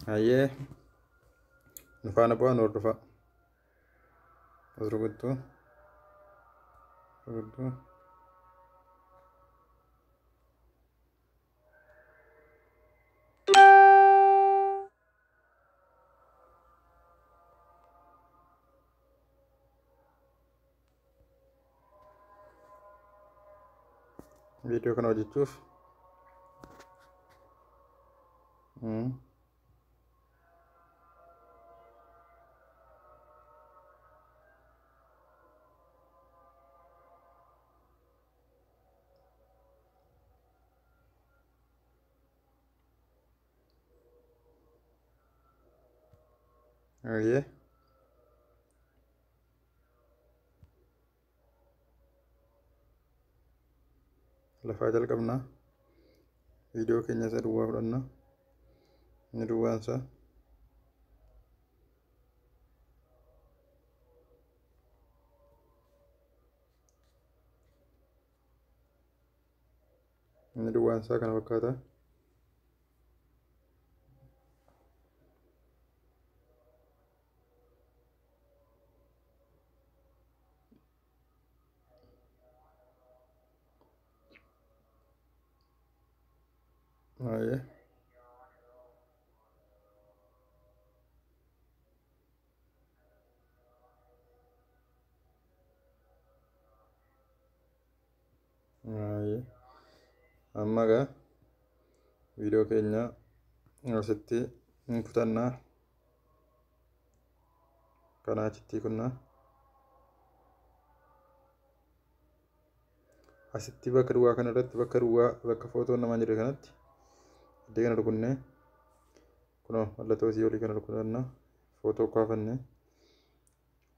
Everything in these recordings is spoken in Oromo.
Hayyee nu faana bu'aa nu hordofaa. As rukuttuu. Rukuttuu. Viidiyoo kana hojjechuuf hayyee lafaa jalqabnaa. Viidiyoo keenya isa duwwaa fudhanna. Inni duwwaan isaa inni duwwaan isaa kana fakkaata. Hayyee hayyee amma egaa viidiyoo keenya asitti hin kutannaa. Kanaa achitti kunnaa. Asitti bakka duwwaa kana irratti bakka duwwaa bakka footoon namaa jiru kanatti iddoo kana rukunnee kunoo mallattoo isii olii kana rukutanna footoo kaafannee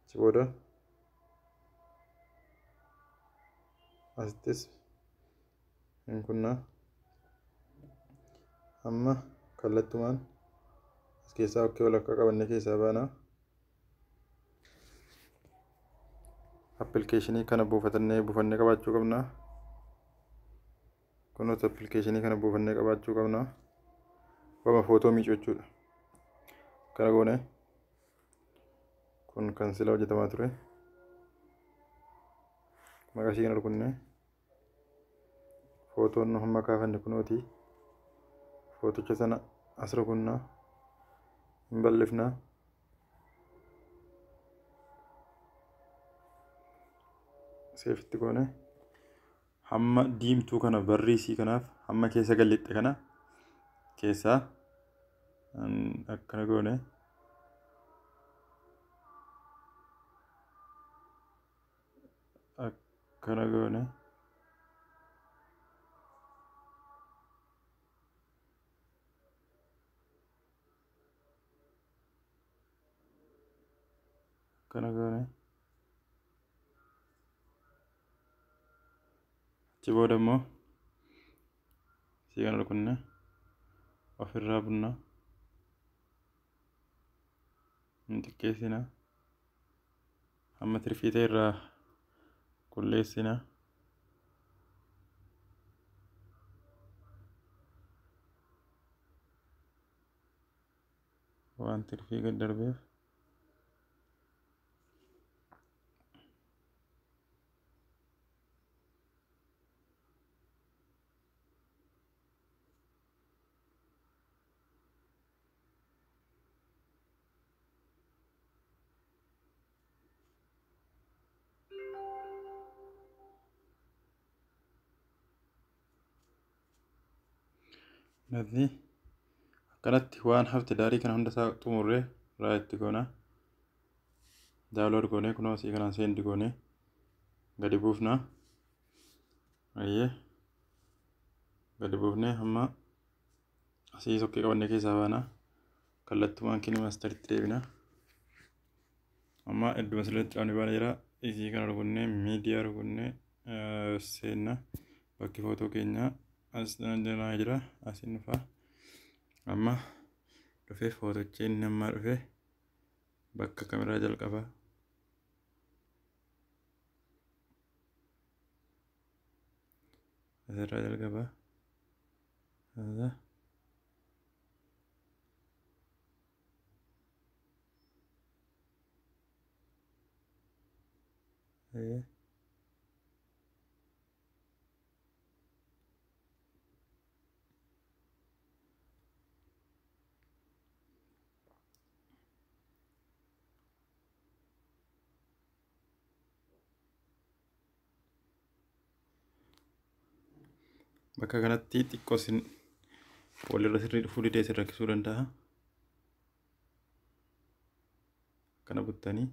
achi booda asittis hin kunnaa. Amma kallattumaan as keessaa okkee walakkaa qabannee keessaa baanaa. Appilikeeshinii kana buufannee qabaachuu qabna. Kunuunsa appilikeeshinii kana buufannee qabaachuu qabna. Wama footoo miicuu jechuudha. Kana goone kun kan sila hojjetamaa ture. Maqaa ishii kana rukunnee footoon nu hamma kaafanne kunooti. Footicha sana as rukunnaa. Hin bal'ifnaa. Seefitti goone hamma diimtuu kana barrii isii kanaaf hamma keessa galixxe kana keessaa akkana goone akkana goone akkana goone achi booda immoo isii kana rukunne ofirraa bunna hin xiqqeessina hamma tirfii ta'e irraa qulleessina. Waan tirfii gad darbeef Nati akkanatti waan hafte daarii kana hunda isaa xumurree itti goona. Daawunlood goonee kunoo asii kanaan seendi goonee gadi buufna. Ayyee gadi buufnee hamma asii sokkee qabannee keessaa baana. Kallattumaan KineMasteritti deebina. Amma idduma sirriitti qabnee baana jira. Isii kana rukunnee miidiyaa rukunnee seenna. Bakki footoo keenyaa as jira. Asiin dhufa. Amma dhufee footochi inni ammaa dhufee bakka kameraa jalqaba. Asirraa jalqaba. Bakka kanatti xiqqoo isin walirra sirrii dhufuu didee isin rakkisuu danda'a. Kana buttanii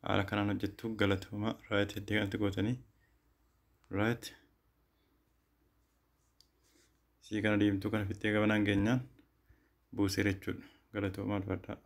haala kanaan hojjettu. Galatooma. Right iddoo kanatti gootanii right sii kana diimtuu kana fixxee gabanaan geenyaan buuseera jechuudha. Galatooma, alfadhaa.